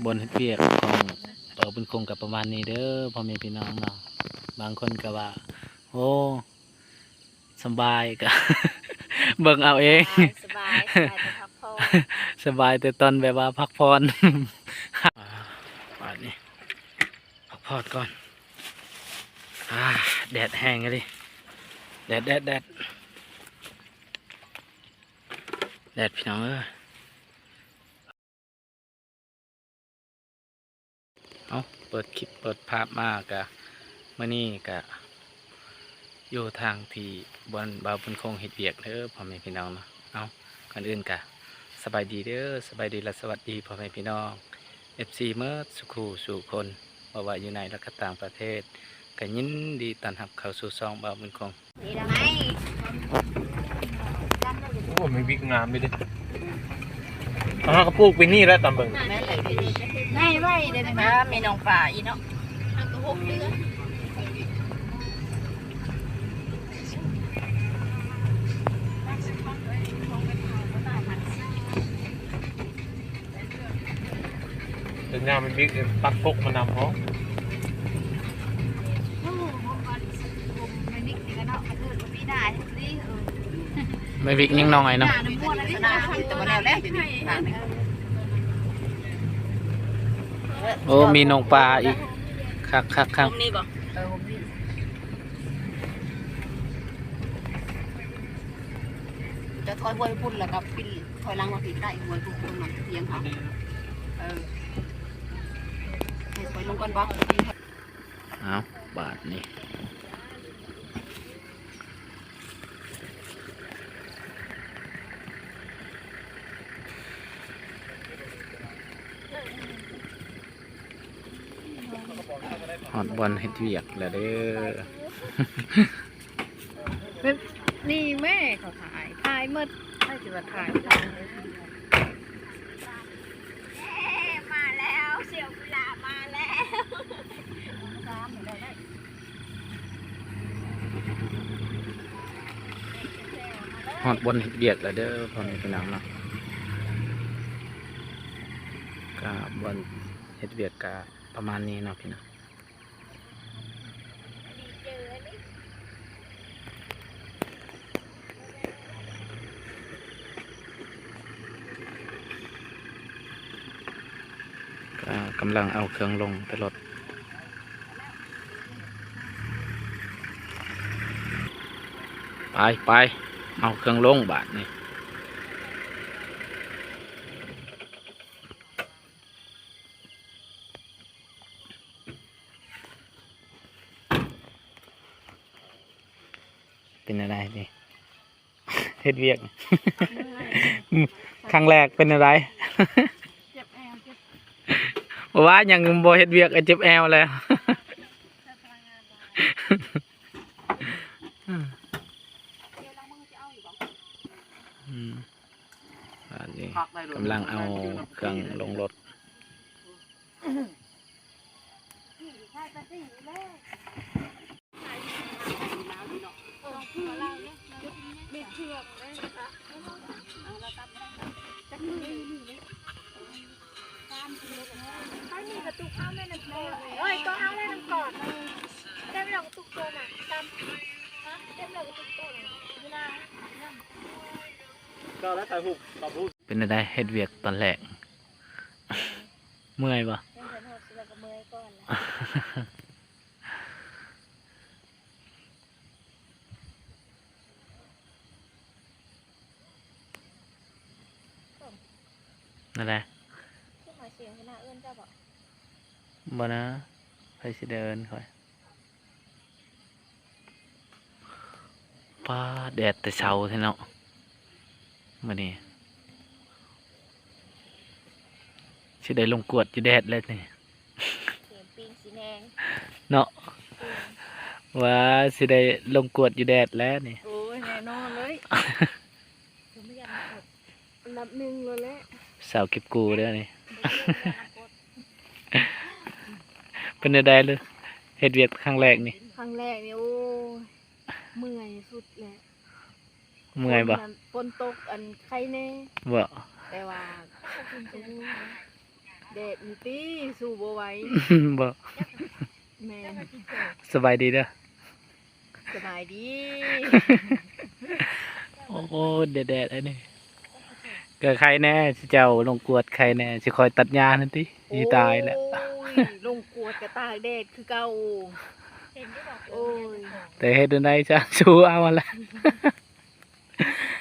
ບ່ອນເຮັດວຽກຂອງບ່າວບຸນຄົງກໍປະມານນີ້ເດີພໍ່ແມ່ພີ່ນ້ອງເນາະ. ບາງຄົນກໍວ່າ ໂອ້ ສຳບາຍ ກໍເບິ່ງເອົາເອງ ສະບາຍ ສະບາຍ ສະບາຍແຕ່ພັກຜ່ອນ ສະບາຍແຕ່ຕອນແບບວ່າພັກຜ່ອນ. ອ່າ ບາດນີ້ພັກຜ່ອນກ່ອນ. ອ່າ ແດດແຮງອີ່ຫຼີ ແດດ ແດດ ແດດ ແດດ ພີ່ນ້ອງເອີຍ. ເອົາ ເປີດຄລິບເປີດພາບມາກະ ມື້ນີ້ກະຢູ່ທາງທີ່ບ່ອນບ່າວບຸນຄົງເຮັດວຽກເດີພໍ່ແມ່ພີ່ນ້ອງເນາະ. ເອົາ ກ່ອນອື່ນກະສະບາຍດີເດີ ສະບາຍດີ ແລະ ສະຫວັດດີພໍ່ແມ່ພີ່ນ້ອງ ເອັຟຊີ ເໝິດສູ່ຄູ່ສູ່ຄົນ ບໍ່ວ່າຢູ່ໃນ ແລະ ກະຕ່າງປະເທດ ກະຍິນດີຕ້ອນຮັບເຂົ້າສູ່ຊ່ອງບ່າວບຸນຄົງ. ໂອ້ ແມ່ວິກງາມເດ ເຮົາກໍປູກປີນີ້ແຫຼະຕາມເບິ່ງ. ໄດ້ໄວເດ້ ແມ່ນ້ອງປາອີເນາະ. ເປັນຍາມແມ່ບິກ ຕັດກົກມານຳພ້ອມ. ແມ່ບິກຍັງນ້ອຍເນາະ. ໂອ້ ມີນ້ອງປາອີກ. ຄັກໆໆ. ໂຮມນີ້ບໍ່? ເອີ ໂຮມນີ້. ຈະຖອຍຫ້ວຍພຸ້ນ ແລ້ວກໍປິ່ນ ຖອຍຫຼັງມາພີ້ ໃກ້ຫ້ວຍພຸ້ນ ຕົງນັ້ນທຽງເຮົາ. ເອີ ໃຫ້ຂ້ອຍລົງກ່ອນບໍ່? ເອົາ ບາດນີ້ ຮອດບ່ອນເຮັດວຽກແລ້ວເດີ. ແບບນີ້ແມ່ ເຂົາຖ່າຍ ຖ່າຍໝົດ ໃຜຊິວ່າຖ່າຍ ເອີ ມາແລ້ວ ສຽວກິລາມາແລ້ວ. ຮອດບ່ອນເຮັດວຽກແລ້ວເດີພໍ່ແມ່ພີ່ນ້ອງເນາະ. ກະບ່ອນເຮັດວຽກກະປະມານນີ້ເນາະພີ່ນ້ອງ. ກະກຳລັງເອົາເຄື່ອງລົງແຕ່ລົດ. ໄປ ໄປ ເອົາເຄື່ອງລົງບາດນີ້. ເປັນແນວໃດນີ້? ເຮັດວຽກ ເມື່ອຍ ຄັ້ງແລກເປັນແນວໃດ? ເຈັບແອວ ເຈັບ ບໍ່ວ່າຫຍັງ ບໍ່ເຮັດວຽກກໍເຈັບແອວແລ້ວ. ອືມ ອັນນີ້ກຳລັງເອົາເຄື່ອງລົງລົດ. ເປັນໃດ ເຮັດວຽກຕອນແລກ? ເມື່ອຍບໍ່? ເປັນເພິ່ນຮອດຊິແລ້ວກໍເມື່ອຍກ່ອນແຫຼະ. ນັ້ນແຫຼະ ຄືໝາຍສຽງເວລາເອີ້ນເຈົ້າບໍ? ບໍ່ນະ ໃຜຊິໄດ້ເອີ້ນຂ້ອຍ. ປ້າ ແດດແຕ່ເຊົ້າແທ້ເນາະ ມື້ນີ້ ຊິໄດ້ລົງກວດຢູ່ແດດແລ້ວນີ້ ເຂມປີງສີແດງເນາະ ອືມ ວ່າຊິໄດ້ລົງກວດຢູ່ແດດແລ້ວນີ້. ໂອ້ຍ ແນ່ນອນເລີຍ ອັນດັບໜຶ່ງໂລດແຫຼະ ສາວເກັບກູ້ເດີນີ້. ເປັນແນວໃດເລີຍ ເຮັດວຽກຄັ້ງແລກນີ້? ຄັ້ງແລກນີ້ ໂອ້ຍ ເມື່ອຍສຸດແຫຼະ. ເມື່ອຍບໍ່? ຝົນ ຝົນຕົກ ອັນ ໄຄແນ່ບໍ່? ແຕ່ວ່າ ໂອ້ຍ ແດດນີ້ຕິ ສູ້ບໍ່ໄຫວ. ບໍ່ ແມ່ນ. ສະບາຍດີເດີ. ສະບາຍດີ. ໂອ້ ແດດໆ ອັນນີ້ ກໍໄຄແດ່ ຊິເຈົ້າລົງກວດໄຄແດ່ ຊິຄອຍຕັດຫຍ້າຫັ້ນຕິ. ໂອ້ຍ ຊິຕາຍແລ້ວ ລົງກວດກໍຕາກແດດຄືເກົ່າ. ໂອ້ຍ ແຕ່ເຮັດແນວໃດຊະ ສູ້ເອົາຫັ້ນລະ.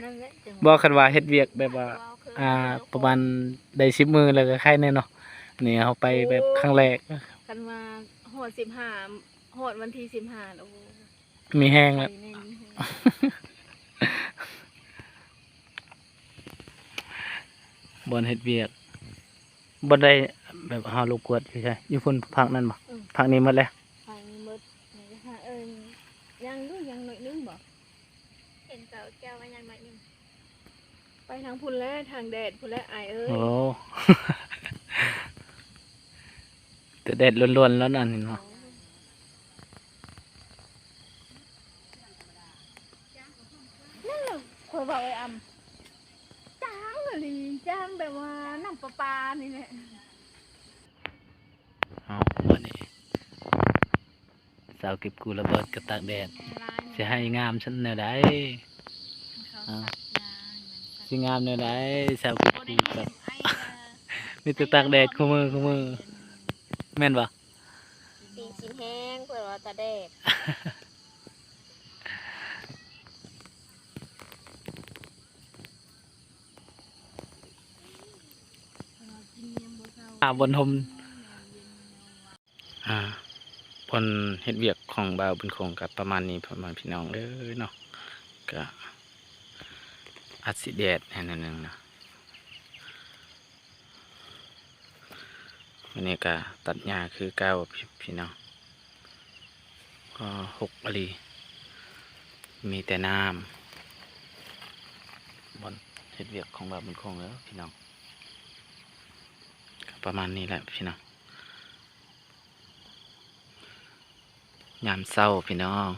ນັ້ນແຫຼະ ບໍ່ ຄັນວ່າເຮັດວຽກແບບວ່າ ອ່າ ປະມານໄດ້ສິບມື້ແລ້ວກໍໄຄແດ່ເນາະ. ນີ້ເຮົາໄປແບບ ໂອ້ ຄັ້ງແລກ ຄັນວ່າຮອດສິບຫ້າ ຮອດວັນທີສິບຫ້າ ໂອ້ ມີແຮງແລ້ວ ໄຄແດ່ ມີແຮງ. ບ່ອນເຮັດວຽກ ບ່ອນໃດແບບເຮົາລົງກວດຢູ່ໃສ? ຢູ່ພຸ້ນພາກນັ້ນບໍ່? ອືມ ພາກນີ້ໝົດແລ້ວ? ພາກນີ້ໝົດ. ເອີ ຍັງຢູ່ ຍັງໜ້ອຍໜຶ່ງບໍ່? ເຫັນເຂົາເຈົ້າວ່າຍັງໜ້ອຍໜຶ່ງ. ໄປທາງພຸ້ນແຫຼະ ທາງແດດພຸ້ນແຫຼະ ອ້າຍເອີຍ. ໂອ້ ແຕ່ແດດລ້ວນໆ ແລ້ວນັ້ນ ເຫັນບໍ່? ນັ້ນແຫຼະ ຂ້ອຍເວົ້າໄອ້ອຳ ຈາງອີ່ຫຼີ ຈາງແບບວ່ານ້ຳປະປານີ້ແຫຼະ. ເອົາ ບາດນີ້ ສາວເກັບກູ້ລະເບີດກັບຕາກແດດ ຊິໃຫ້ງາມຊັ້ນແນວໃດ? ເອົາ ຊິງາມແນວໃດ? ສາວເກັບກູ້ກັບ ມີແຕ່ຕາກແດດຄູ່ມື້ ຄູ່ມື້ ແມ່ນບໍ່? ຕີນຊິແຮງ ເພິ່ນວ່າຕາກແດດ. ຫາບ່ອນຮົ່ມ ອ່າ ບ່ອນເຮັດວຽກຂອງບ່າວບຸນຄົງກໍປະມານນີ້ ພໍ່ແມ່ພີ່ນ້ອງເອີຍເນາະ ກໍອາດຊິແດດແດ່ໜ້ອຍໜຶ່ງເນາະ. ມື້ນີ້ກໍຕັດຫຍ້າຄືເກົ່າ ພີ່ ພີ່ນ້ອງ ກໍຮົກອີ່ຫຼີ ມີແຕ່ນ້ຳ. ບ່ອນເຮັດວຽກຂອງບ່າວບຸນຄົງເດີ ພີ່ນ້ອງ ກໍປະມານນີ້ແຫຼະ ພີ່ນ້ອງ. ຍາມເຊົ້າພີ່ນ້ອງ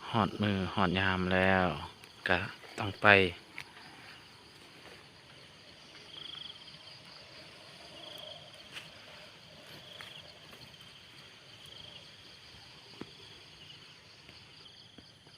ຮອດມື້ຮອດຍາມແລ້ວ ກະຕ້ອງໄປ.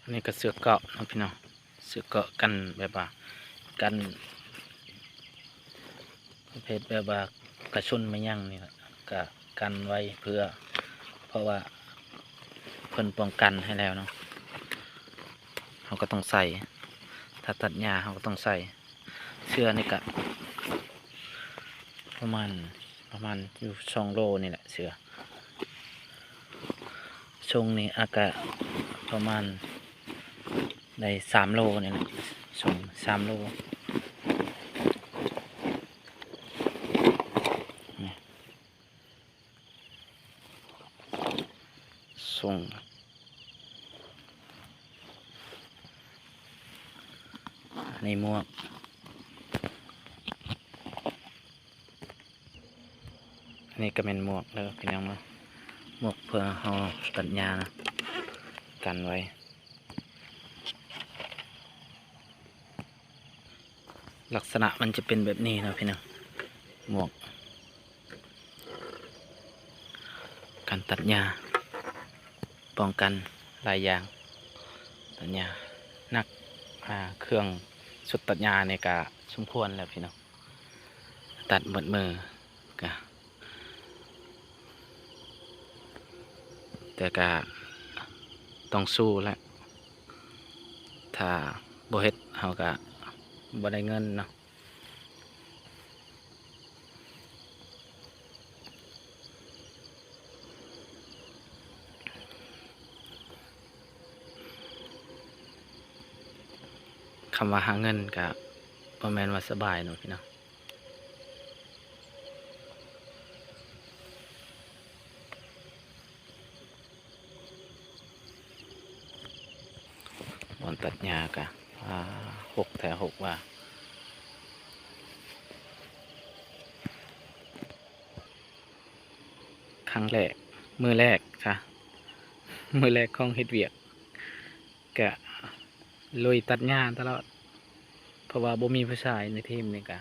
ອັນນີ້ກໍເສື້ອເກາະເນາະພີ່ນ້ອງ ເສື້ອເກາະກັນແບບວ່າ ກັນປະເພດແບບວ່າກະຊົນມາຫຍັງນີ້ແຫຼະ ກະກັນໄວ້ເພື່ອ ເພາະວ່າເພິ່ນປ້ອງກັນໃຫ້ແລ້ວເນາະ ເຮົາກໍຕ້ອງໃສ່ ຖ້າຕັດຫຍ້າເຮົາກໍຕ້ອງໃສ່. ເສື້ອນີ້ກະປະມານ ປະມານຢູ່ສອງໂລນີ້ແຫຼະ ເສື້ອ ຊົງນີ້ອາກະປະມານໄດ້ສາມໂລນີ້ແຫຼະ ຊົງສາມໂລ ນີ້. ສົ່ງ ອັນນີ້ໝວກ ອັນນີ້ກໍແມ່ນໝວກເດີພີ່ນ້ອງເນາະ ໝວກເພື່ອເຮົາຕັດຫຍ້ານະ ກັນໄວ້. ລັກສະນະມັນຈະເປັນແບບນີ້ເນາະພີ່ນ້ອງ ໝວກກັນຕັດຫຍ້າ ປ້ອງກັນຫຼາຍຢ່າງ ຕັດຫຍ້າໜັກ ອ່າ ເຄື່ອງຊຸດຕັດຫຍ້ານີ້ກະສົມຄວນແລ້ວພີ່ນ້ອງ ຕັດໝົດມື ກະ ແຕ່ກະຕ້ອງສູ້ແຫຼະ ຖ້າບໍ່ເຮັດເຮົາກະບໍ່ໄດ້ເງິນເນາະ ຄຳວ່າຫາເງິນກະບໍ່ແມ່ນວ່າສະບາຍເນາະພີ່ນ້ອງ. ບ່ອນຕັດຫຍ້າກະ ອ່າ ຮົກແທ້ຮົກວ່າ. ແລກ ມື້ແລກຊະ ມື້ແລກຂອງເຮັດວຽກ ກະລຸຍຕັດຫຍ້າຕະຫຼອດ ເພາະວ່າບໍ່ມີຜູ້ຊາຍໃນທີມນີ້ກະ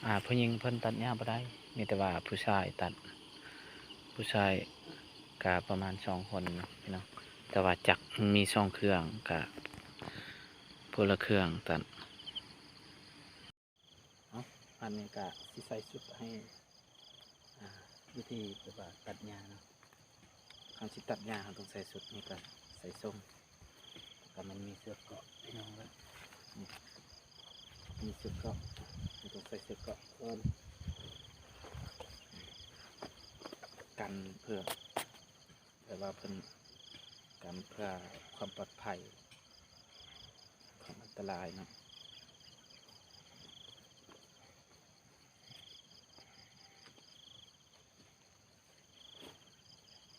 ອ່າ ຜູ້ຍິງເພິ່ນຕັດຫຍ້າບໍ່ໄດ້ ມີແຕ່ວ່າຜູ້ຊາຍຕັດ ຜູ້ຊາຍກະປະມານສອງຄົນເນາະພີ່ນ້ອງ ແຕ່ວ່າຈັກມີສອງເຄື່ອງ ກະຜູ້ລະເຄື່ອງຕັດ. ເອົາ ອັນນີ້ກະຊິໃສ່ຊຸດໃຫ້ ອ່າ ວິທີແບບວ່າຕັດຫຍ້າເນາະ ເຮົາຊິຕັດຫຍ້າ ເຮົາຕ້ອງໃສ່ຊຸດນີ້ກ່ອນ ໃສ່ສົ້ງ ແລ້ວກະມັນມີເສື້ອເກາະ ພີ່ນ້ອງເອີຍ ນີ້ ມີເສື້ອເກາະ ເຮົາຕ້ອງໃສ່ເສື້ອເກາະກ່ອນ ກັນເພື່ອ ແບບວ່າເພິ່ນກັນເພື່ອຄວາມປອດໄພ ຄວາມອັນຕະລາຍເນາະ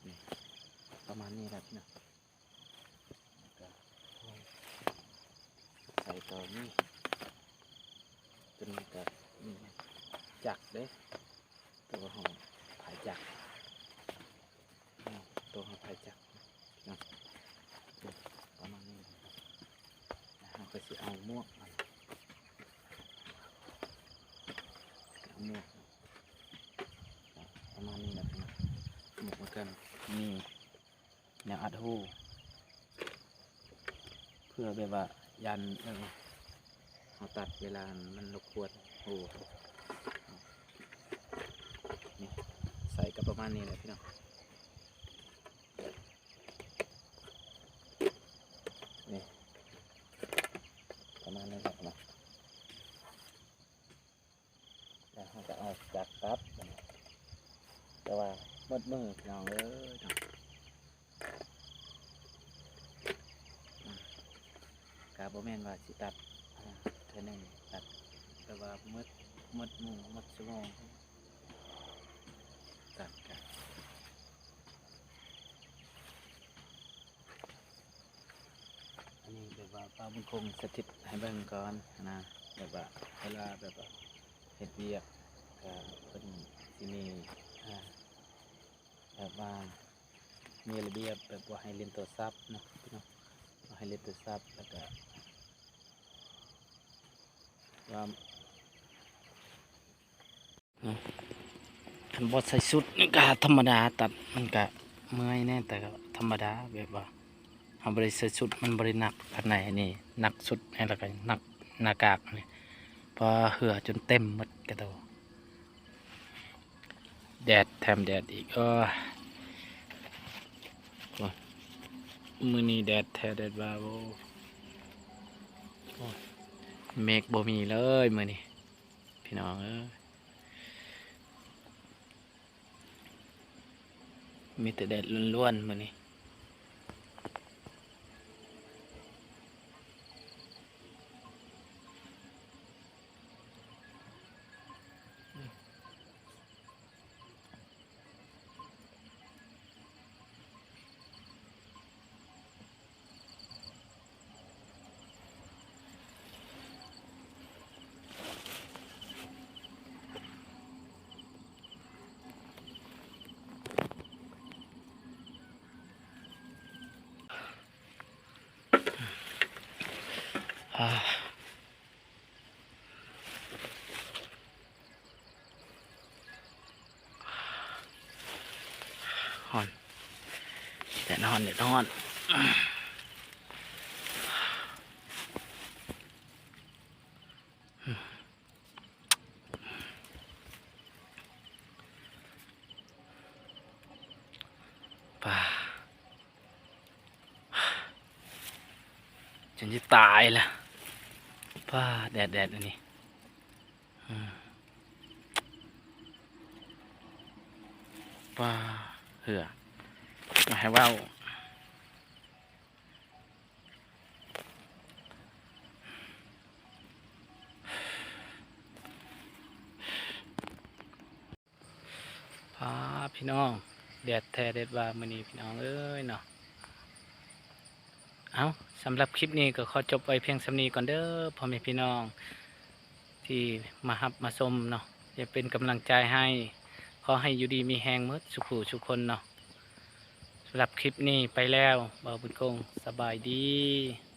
ນີ້ ປະມານນີ້ແຫຼະພີ່ນ້ອງ ກະໃສ່ຕໍ່ນີ້ ຕົວນີ້ກະ ອືມ ຈັກເດ້ ຕົວຫໍ່ພາຍຈັກ ອືມ ຕົວຫໍ່ພາຍຈັກເນາະ ປະມານນີ້ ແລ້ວເຮົາກະຊິເອົາໝວກມັນ ເອົາໝວກ ປະມານນີ້ແຫຼະພີ່ນ້ອງ ໝວກມັນກະມີ ແນວອັດຮູ ເພື່ອແບບວ່າຢ້ານ ເອີ ເຮົາຕັດເວລາມັນລົບກວນຮູ ນີ້ ໃສ່ກະປະມານນີ້ແຫຼະພີ່ນ້ອງ ນີ້ ປະມານນີ້ແຫຼະພີ່ນ້ອງ. ແລ້ວເຮົາກະເອົາຈັກກັບ ແຕ່ວ່າໝົດມື້ພີ່ນ້ອງເອີຍເນາະ ກະບໍ່ແມ່ນວ່າຊິຕັດ ເທື່ອໜຶ່ງຕັດ ແຕ່ວ່າໝົດ ໝົດມື້ ໝົດຊົ່ວໂມງ ຕັດກະ ອັນນີ້ແບບວ່າປ້າບຸນຄົງສາທິດໃຫ້ເບິ່ງກ່ອນນະ ແບບວ່າເວລາແບບວ່າເຮັດວຽກກະເພິ່ນຊິມີ ອ່າ ແບບວ່າມີລະບຽບແບບບໍ່ໃຫ້ຫຼິ້ນໂທລະສັບເນາະ ບໍ່ໃຫ້ຫຼິ້ນໂທລະສັບ ແລ້ວກະວ່າ ເນາະ ຄັນບໍ່ໃສ່ຊຸດນີ້ກະທຳມະດາ ຕັດມັນກະເມື່ອຍແດ່ ແຕ່ກະທຳມະດາ ແບບວ່າເຮົາບໍ່ໄດ້ໃສ່ຊຸດ ມັນບໍ່ໄດ້ໜັກປານໃດ ອັນນີ້ໜັກສຸດ ແລ້ວກະໜັກໜ້າກາກນີ້ ເພາະວ່າເຫື່ອຈົນເຕັມໝົດກະໂຕ ແດດແຖມແດດອີກ ໂອ້ຍ ໂອ້ຍ ມື້ນີ້ແດດແທ້ແດດວ່າ ໂອ້ ໂອ້ຍ ເມກບໍ່ມີເລີຍມື້ນີ້ ພີ່ນ້ອງເອີຍ ມີແຕ່ແດດລ້ວນໆມື້ນີ້. ຮ້ອນ ແດດຮ້ອນ ແດດຮ້ອນ. ປາ ຈົນຈະຕາຍລະ ປາ ແດດໆ ອັນນີ້ ອືມ ປາ ເຫື່ອ ໃຫ້ເວົ້າ. ພາພີ່ນ້ອງ ແດດແທ້ແດດວ່າມື້ນີ້ພີ່ນ້ອງເອີຍເນາະ. ເອົ້າ ສຳລັບຄລິບນີ້ກໍຂໍຈົບໄວ້ພຽງສ່ຳນີ້ກ່ອນເດີ ພໍ່ແມ່ພີ່ນ້ອງທີ່ມາຮັບມາຊົມເນາະ ຢ່າເປັນກຳລັງໃຈໃຫ້. ຂໍໃຫ້ຢູ່ດີມີແຮງໝົດສູ່ຜູ້ສູ່ຄົນເນາະ. ສຳລັບຄລິບນີ້ໄປແລ້ວ ບ່າວບຸນກົງ ສະບາຍດີ.